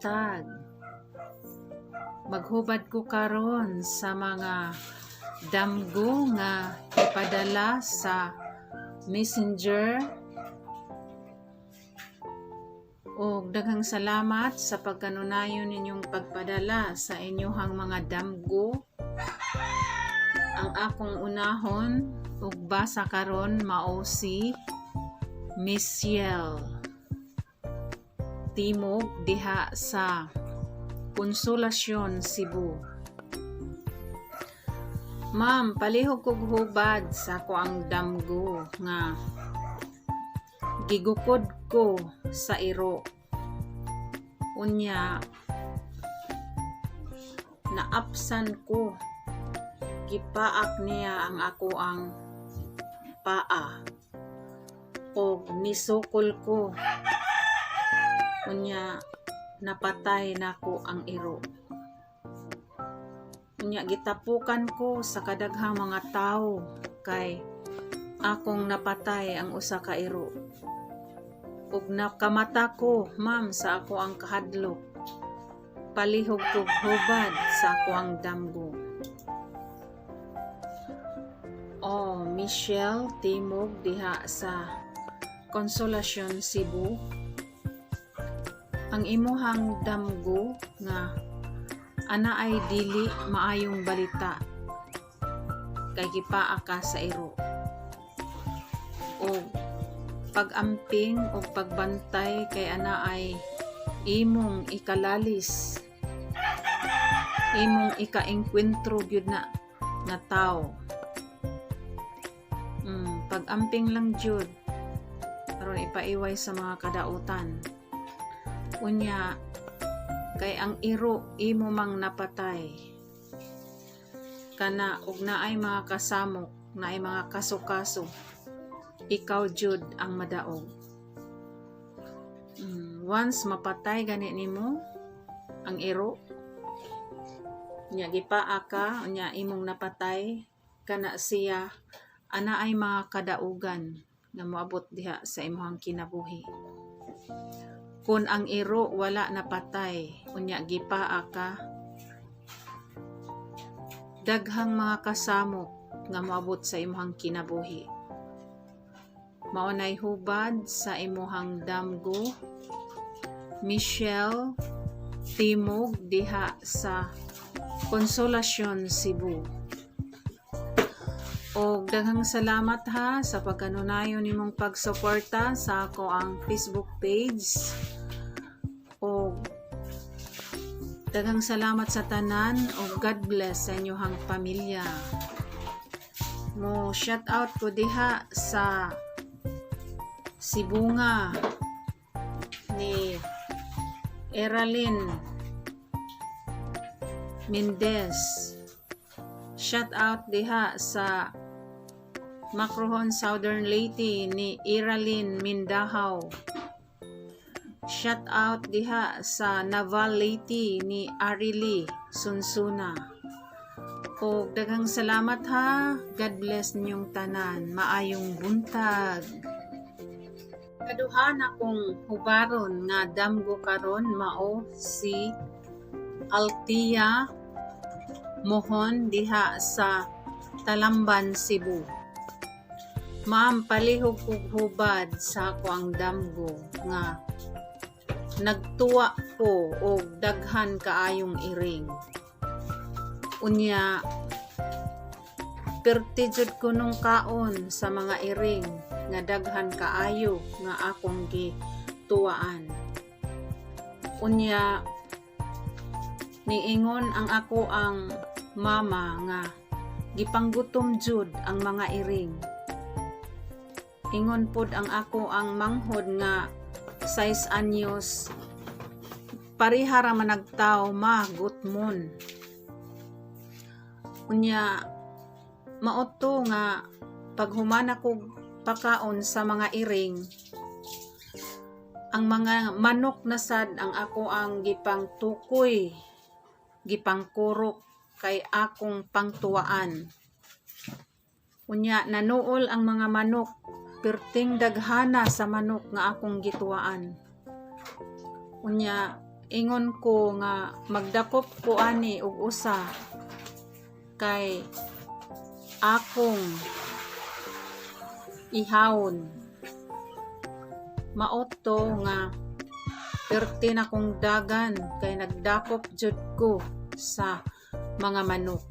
buntag. Maghubad ko karon sa mga damgo nga ipadala sa Messenger. Og daghang salamat sa pagkanunayon ninyong pagpadala sa inyong mga damgo. Ang akong unahon ug basa karon mao si Michelle Timog diha sa Consolacion, Cebu. "Ma'am, palihog kog hubad sa akoang damgo nga gigukod ko sa iro. Unya naapsan ko, gipaak niya ang akoang paa og nisukol ko. Unya napatay nako ang iro. Unya gitapukan ko sa kadaghang mga tawo kay akong napatay ang usa ka iro. Ug nakamata ko, ma'am, sa akoang kahadlok. Palihog kog hubad sa akoang damgo." Oh, Michelle Timog diha sa Consolacion, Cebu. Ang imuhang damgo nga ana ay dili maayong balita kay gipaa ka sa iro. Og pag-amping o pagbantay kay ana ay imong ikalalis, imong ika-engkwentro gyud na nga tao. Pag-amping lang jud aron ipaiway sa mga kadautan. Unya kay ang iro imo mang napatay kana, ug naay mga kasamok, naay mga kaso-kaso, ikaw jud ang madaog. Once mapatay gani nimo ang iro nya, gipaa ka, unya imong napatay kana siya, ana ay mga kadaugan nga moabot diha sa imong kinabuhi. Kung ang iro wala napatay, unya gipaa ka, daghang mga kasamok nga moabot sa imong kinabuhi. Mao nay hubad sa imuhang damgo, Michelle Timog diha sa Consolacion, Cebu. Og daghang salamat ha sa pagkanunayon nimong pagsuporta sa akoang Facebook page. Og daghang salamat sa tanan og God bless sa inyong pamilya. Mo shout out ko diha sa Sibunga ni Eralyn Mendez. Shout out diha sa Macrohon, Southern Leyte ni Eralyn Mindahaw. Shout out diha sa Naval, Leyte ni Arili Sunsuna. Og daghang salamat ha. God bless ninyong tanan. Maayong buntag. Kaduha na kong hubaron nga damgo karon mao si Altia Mohon diha sa Talamban, Cebu. "Ma'am, palihog kog hubad sa akoang damgo nga nagtuwa ko og daghan kaayong iring. Unya perti jud ko nung kaon sa mga iring nga daghan kaayo nga akong gituwaan. Unya niingon ang akoang mama nga gipanggutom jud ang mga iring. Ingon pod ang akoang manghod nga 6 anyos, pareha ra man nagtaw ma, gutmon. Unya mao to nga paghuman ako pakaon sa mga iring, ang mga manok na sad ang akoang gipangtukoy, gipangkurok kay akong pangtuwaan. Unya nanuol ang mga manok, perting daghana sa manok nga akong gituwaan. Unya Ingon ko nga magdakop ko ani og usa kay akong ihawon. Mao to nga perti na kong dagan kay nagdakop jud ko sa mga manok.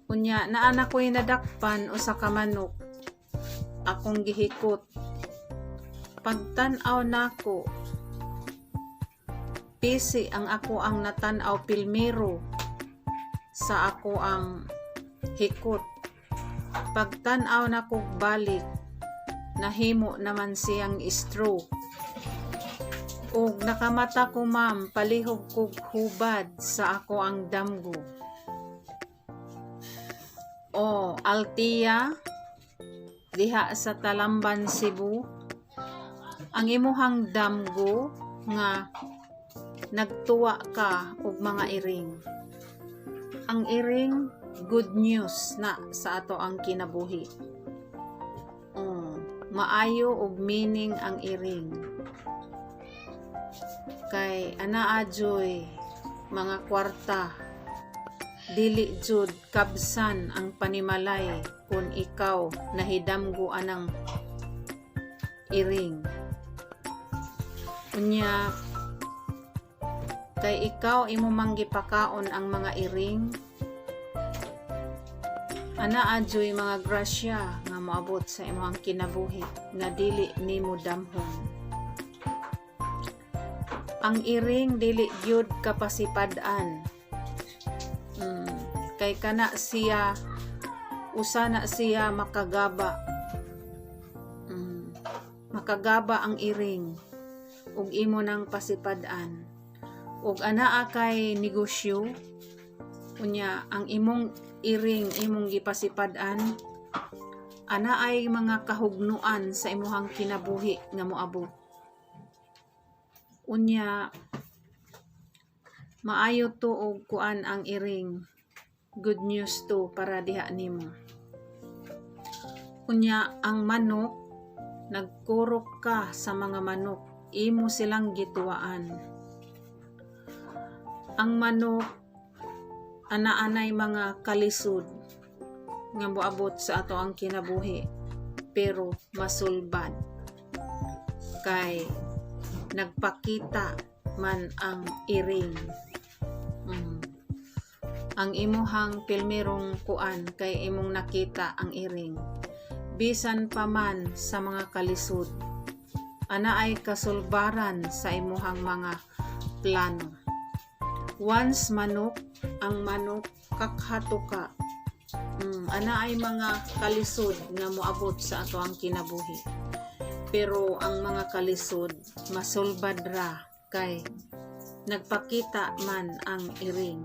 Unya naa na ko'y nadakpan usa ka manok, akong gihikot. Pagtan-aw nako, pisi ang ako ang natan-aw pilmero sa ako ang hikot. Pagtan-aw nako balik, nahimo naman siyang stroke. Ug nakamata ko, ma'am, palihog kog hubad sa ako ang damgo. O, Altia, diha sa Talamban, Cebu, ang imuhang damgo nga nagtuwa ka og mga iring. Ang iring, good news na sa ato ang kinabuhi. Oh, maayo og meaning ang iring. Kay anaa juy mga kwarta, dili jud kabsan ang panimalay kung ikaw nahidamgo anang iring. Unya kay ikaw imo mang gipakaon ang mga iring, anaa juy mga grasya nga moabot sa imong kinabuhi nga dili nimo damhon. Ang iring dili gyud kapasipad-an. Kay kana siya, usa na siya makagaba. Makagaba ang iring ug imo nang pasipad-an. Ug anaa kay negosyo, unya ang imong iring imong gipasipad-an, ana ay mga kahugnuan sa imuhang kinabuhi nga moabot. Unya maayo to og kuan ang iring, good news to para diha nimo. Unya ang manok, nagkurok ka sa mga manok, imo silang gituwaan. Ang manok, ana-anay mga kalisod nga moabot sa ato ang kinabuhi, pero masulbad kay nagpakita man ang iring. Ang imuhang pilmirong kuan kay imong nakita ang iring, bisan pa man sa mga kalisod, ana ay kasulbaran sa imuhang mga plano. Once manok, ang manok kakhato ka. Ana ay mga kalisod nga moabot sa ato ang kinabuhi, pero ang mga kalisod masulbad ra kay nagpakita man ang iring.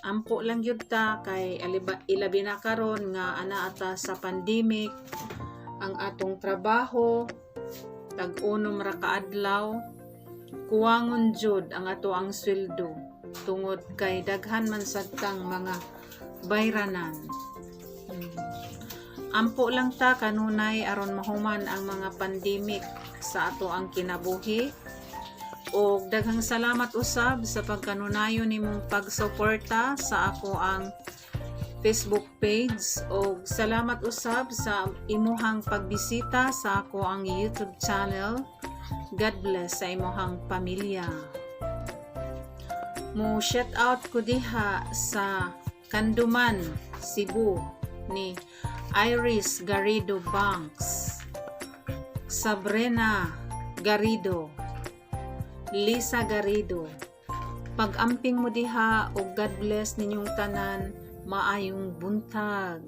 Ampo lang gyud ta kay ilabi na karon nga ana ata sa pandemic, ang atong trabaho tag-unom ra ka adlaw, kuwangon jud ang ato ang sweldo tungod kay daghan man sad tang mga bayranan. Ampo lang ta kanunay aron mahuman ang mga pandemic sa ato ang kinabuhi. Og daghang salamat usab sa pagkanunayon nimong pagsuporta sa ako ang Facebook page og salamat usab sa imuhang pagbisita sa ako ang YouTube channel. God bless sa imuhang pamilya. Mo shout out ko diha sa Canduman, Cebu ni Iris Garrido Banks, Sabrina Garrido, Lisa Garrido. Pag-amping mo diha og God bless ninyong tanan, maayong buntag.